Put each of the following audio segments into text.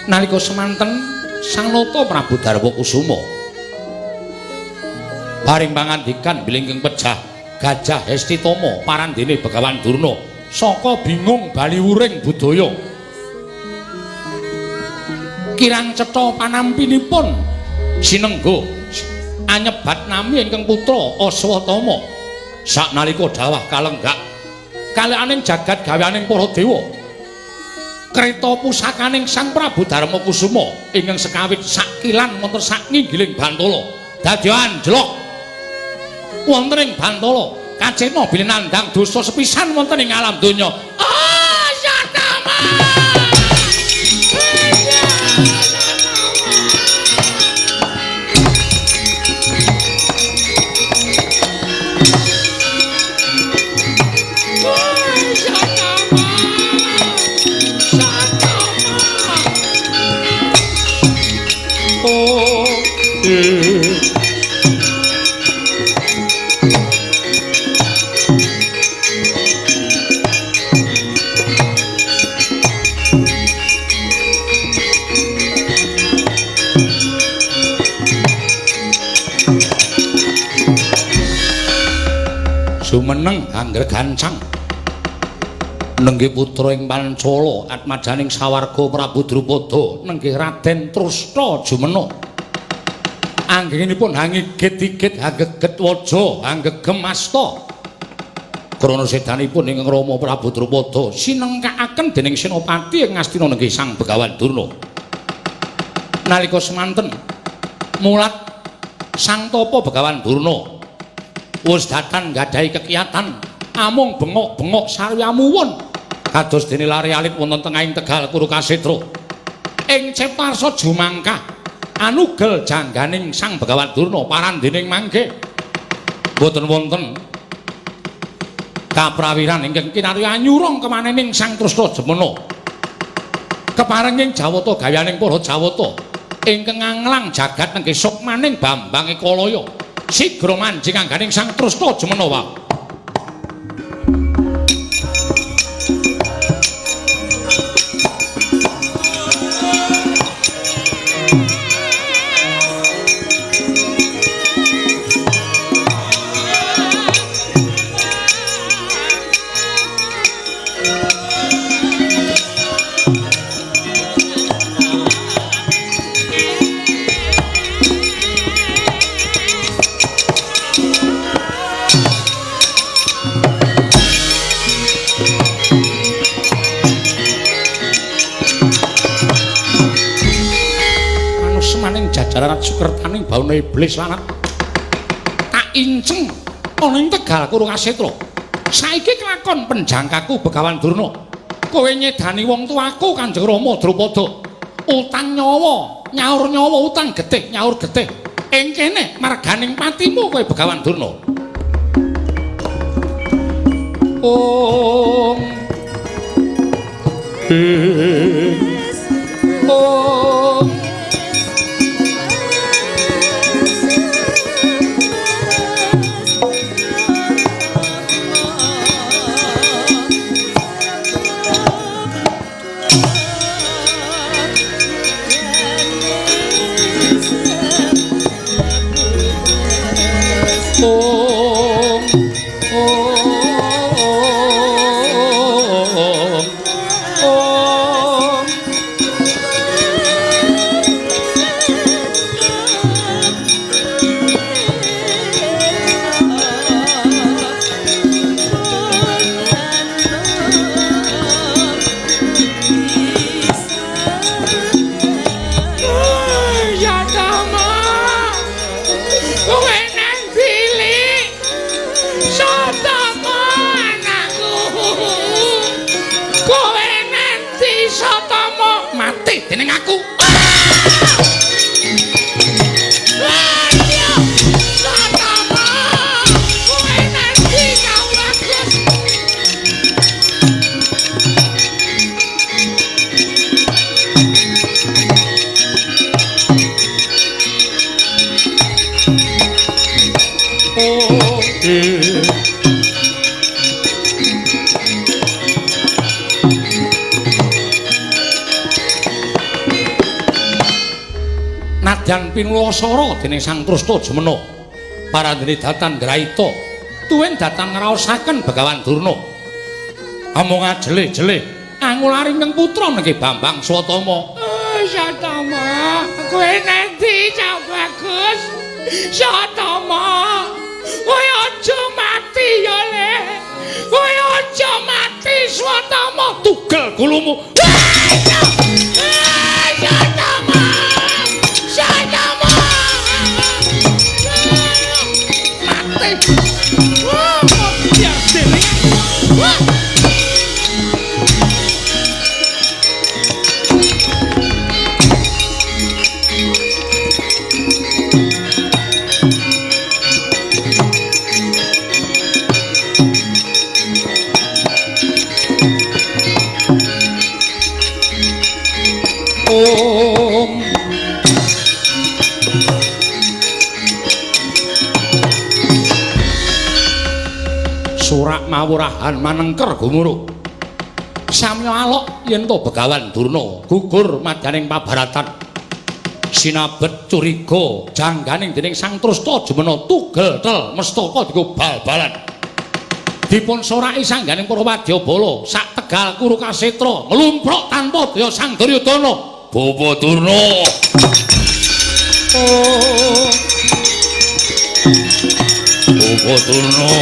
Nalika semanten Sang Nata Prabu Darma Kusuma paring pangandikan bilih ingkang pejah Gajah Hestitama parandene Begawan Durna saka bingung baliwuring budaya. Kirang cetha panampinipun sinengga anyebat nami ingkang putra Aswatama. Saknalika dawah kalenggak kalikaning jagat gaweaning para dewa, kreta pusakaning Sang Prabu Darma Kusuma ingkang sekawit sakilan wonten saknginggiling bantala dadi anjlok wonten ing bantala kacena bilih nandhang dosa sepisan wonten ing alam donya. Aswatama! Jumeneng angger gancang nenggih putra ing Pancala atmajaning sawarga Prabu Drupada nenggih Raden Trusta jumena. Anggenipun hangigit-igit hageget waja hanggegem asta. Krana sedanipun ingkang Rama Prabu Drupada sinengkakaken dening Senopati ing Ngastina nenggih Sang Begawan Durna. Nalika semanten mulat Sang Tapa Begawan Durna wis datan nggadahi kekiyatan amung bengok-bengok saryamuwun kados dene lare alit wonten tengahing Tegal Kurukasetra. Ing Ciptarsa jumangkah anugel jangganing Sang Begawan Durna parandening mangke boten wonten kaprawiran ingkang kinarya anyurung kemanening Sang Trusta Jemena. Keparenging Jawata gaweaning para Jawata ingkang nganglang jagat nenggih sukmaning Bambang Ekalaya sigra manjing angganing Sang Trusta Jemena wae. Jajaran sukertaning bauna iblis lanat tak inceng ana ing Tegal Kurukasetra. Saiki kelakon penjangkaku Begawan Durna. Kowe nyedani wong tuaku Kanjeng Rama Drupada. Utang nyawa, nyaur nyawa, utang getih, nyaur getih. Ing kene marganing patimu kowe Begawan Durna. Om Om dening aku. Nadyan pinulasara dening Sang Trusta Jumena parandene datan ngraita tuwin datan ngraosaken Begawan Durna. Amung ajele-jele angulari ingkang putra nggih Bambang Swatama. Swatama, kowe nendi cah bagus? Swatama, kowe aja mati ya le. Kowe aja mati Swatama, tugel gulumu. Swatama. Swatama. Mati. Wah, biar dene. Wah. Om. Surak mawurahan manengker gumuruh. Samya alok yen to Begawan Durna gugur madyaning pabaratan. Sinabet curiga jangganing dening Sang Trusta Jumena tugel tel mestaka dienggo bal-balan. Dipun soraki sangganing para wadyabala sak Tegal Kuru Kasetra nglumpruk tanpa daya Sang Duryudana. Bapa Durna. Oh. Bapa Durna.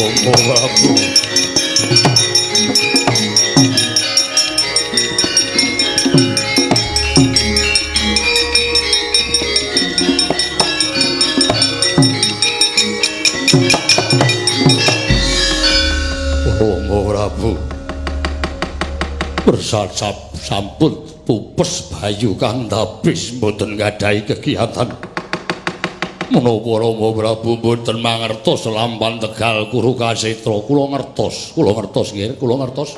Rama Prabu. Rama Prabu. Bersasap sampun pupes bayu kang tabis mboten nggadahi kegiatan. Menapa Rama Prabu mboten mangertos lampan Tegal Kuru Kasetra? Kula ngertos, kula ngertos nggih, kula ngertos.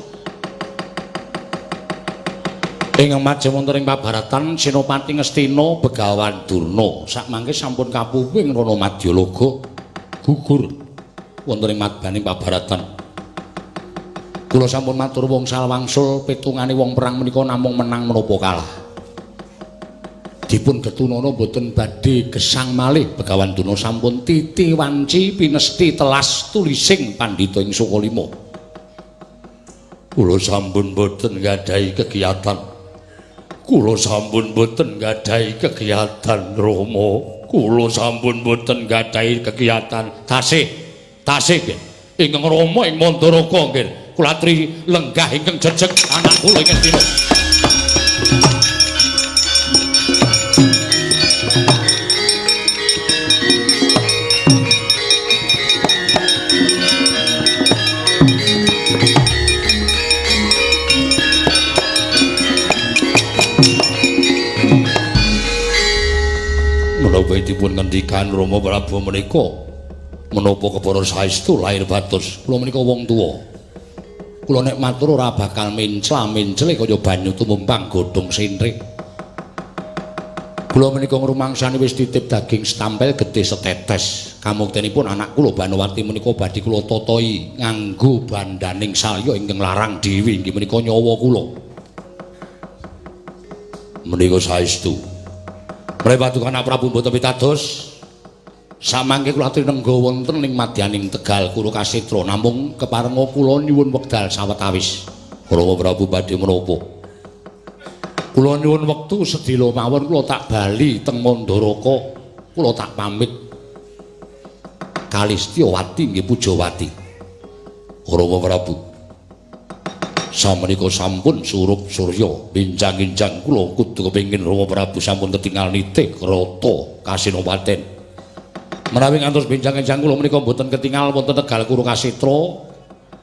Ing majeng wonten ing pabaratan Senopati Ngastina Begawan Durna sakmangke sampun kapupu ing Rana Madyalaga gugur wonten ing madyaning pabaratan. Kula sampun matur wngsal wangsul pitungane wong perang menika namung menang menapa kalah. Dipun getunana mboten badhe gesang malih Begawan Durna sampun titi wanci pinesti telas tulising pandhita ing Sukalima. Kula sampun mboten nggadahi kegiatan. Kula sampun mboten nggadahi kegiatan Rama. Kula sampun mboten nggadahi kegiatan. Tasih, tasih nggih. Ingkang Rama ing Mandaraka nggih. Kula aturi lenggah ingkang jejeg anak kula ing Ngastina. Menapa dipun ngendikan Rama Prabu menika menapa kepara saestu lahir batos kula menika wong tuwa. Kula nek matur ora bakal mencla-mencle kaya banyu tumumpang godhong sentrik. Kula menika ngrumangsani wis titip daging setampel getih setetes. Kamuktenipun anak kula Banowati menika badhe kula tatahi nganggo bandaning salya ingkang larang dhewe inggih menika nyawa kula. Menika saestu. Menawi paduka Prabu mboten pitados, samangke kula aturi nengga wonten ing madyaning Tegal Kuru Kasetra namung keparenga kula nyuwun wekdal sawetawis. Rama Prabu badhe menapa? Kula nyuwun wektu sedhela mawon kula tak bali teng Mandaraka, kula tak pamit Kalistyawati nggih Pujawati. Rama Prabu, samenika sampun surup surya binjang-injang kula kudu kepengin Rama Prabu sampun ketingal nitih krata Kasinopaten. Menawi ngantos benjang-enjang kula menika mboten ketingal wonten Tegal Kuru Kasetra,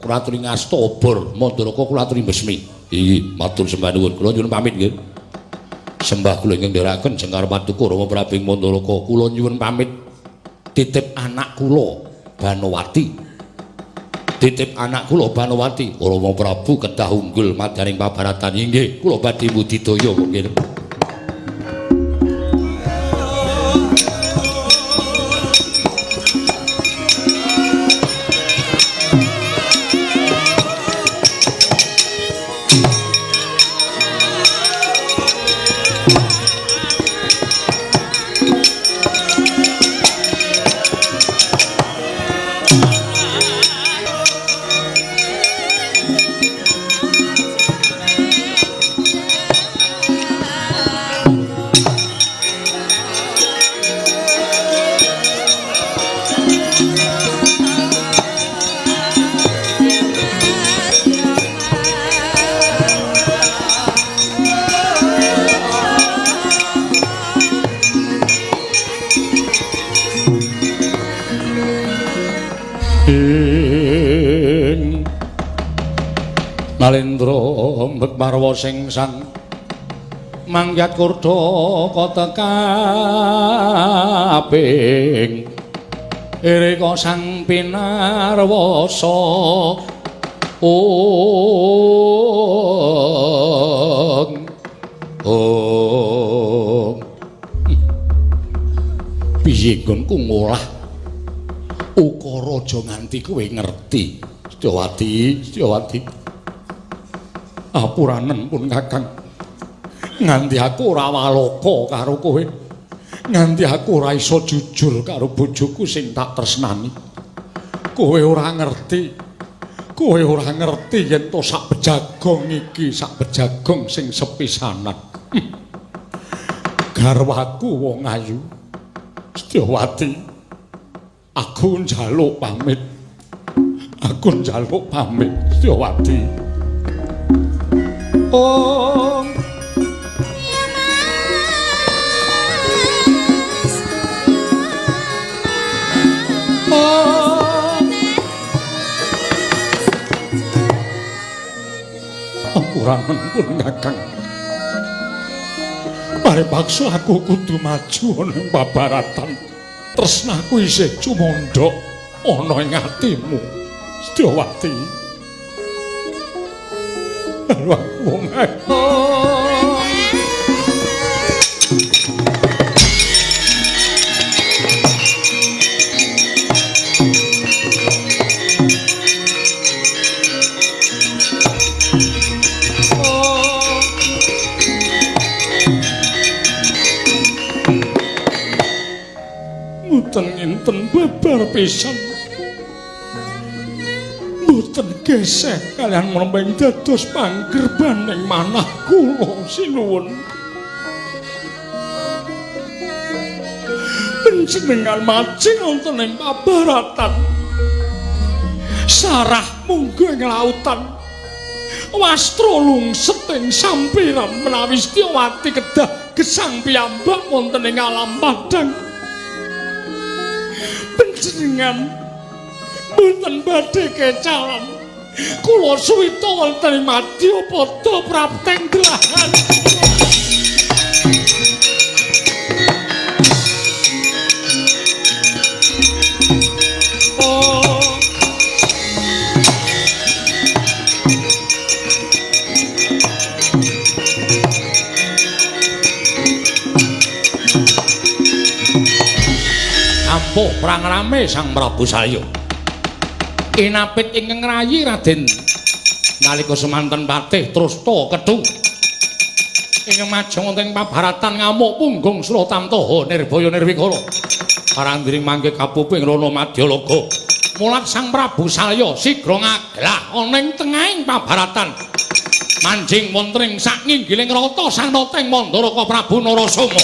kula aturi ngasta obor Mandaraka kula aturi besmi. Inggih, matur sembah nuwun. Kula nyuwun pamit nggih. Sembah kula ingkang ndherekaken jengkar paduka Rama Prabu ing Mandaraka, kula nyuwun pamit titip anak kula Banowati. Titip anak kula Banowati. Rama Prabu kedah unggul madyaning pabaratan. Inggih, kula badhe budidaya nggih. Nalendra mbek marwa sing sang mangyat kurda katekaping irika sang pinarwasa. Ong ong piye nggonku ngolah ukara aja nganti kowe ngerti. Setyawati, Setyawati, apuranen pun Kakang, nganti aku ora waloka karo kowe, nganti aku ora iso jujur karo bojoku sing tak tresnani. Kowe ora ngerti, kowe ora ngerti yen to sak bejagong iki, sak bejagong sing sepisanan. Garwaku wong ayu Setyawati, aku njaluk pamit, aku njaluk pamit Setyawati. Oh, ampuranen pun Kakang, mari paksa aku kudu maju ana ing pabaratan. Tresnaku isih cumondhok ana ing atimu Setyawati. Wong ayu. Mboten nginten babar pisan, mboten geseh kalian menapa dados panggerbaning manah kula sinuwun. Panjenengan majeng wonten ing pabaratan, sarah mungguh ing lautan, wastra lungset ing sampiran menawi Setyawati kedah gesang piyambak wonten ing alam padhang. Panjenengan mboten badhe kecalan, kula suwita wonten ing madyapada prapteng delahan. Ampuh perang rame Sang Prabu Salya. Inapit ingkang ngrayi Raden nalika semanten patih Trusta Ketu ingkang majeng wonten ing pabaratan ngamuk punggung Suratamtaha nirbaya nirwikara parandiring mangke kapuping Rana Madyalaga. Mulat Sang Prabu Salya sigra ngaglah ana ing tengahing pabaratan manjing wonten ing saknginggiling rata sanateng Mandaraka Prabu Narasoma.